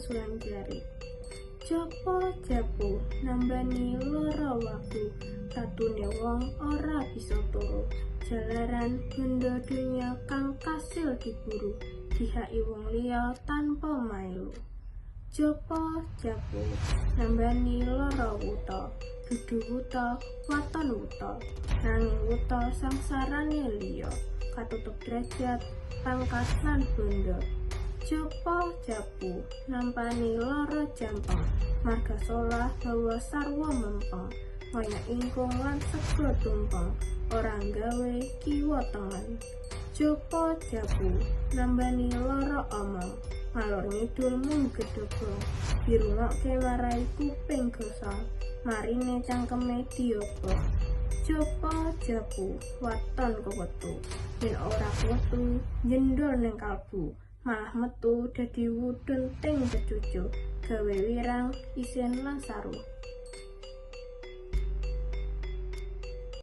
Sulanjari. Japa japu nambani lara wagu, tatune wong ora bisa turu, jalaran benda donya kang kasil diburu, dihaki wong liya tanpa mailu. Japa japu nambani lara wuta, dudu wuta waton wuta, nanging wuta sangsarane liya, katutup derajat, pangkat lan bondo. Japa japu nampani lara jampeng, marga solah bawa sarwa mempeng, ngoyak ingkung lan sega tumpeng, ora nggawe kiwa tengen. Japa japu nambani lara omong, ngalor ngidul mung gedobong, dirungokke marai kuping gosong, marine cangkeme diobong. Japa japu waton kewetu, yen ora kewetu njendhol ning kalbu, malah metu dadi wudun ting kecucu, gawe wirang isin lan saru.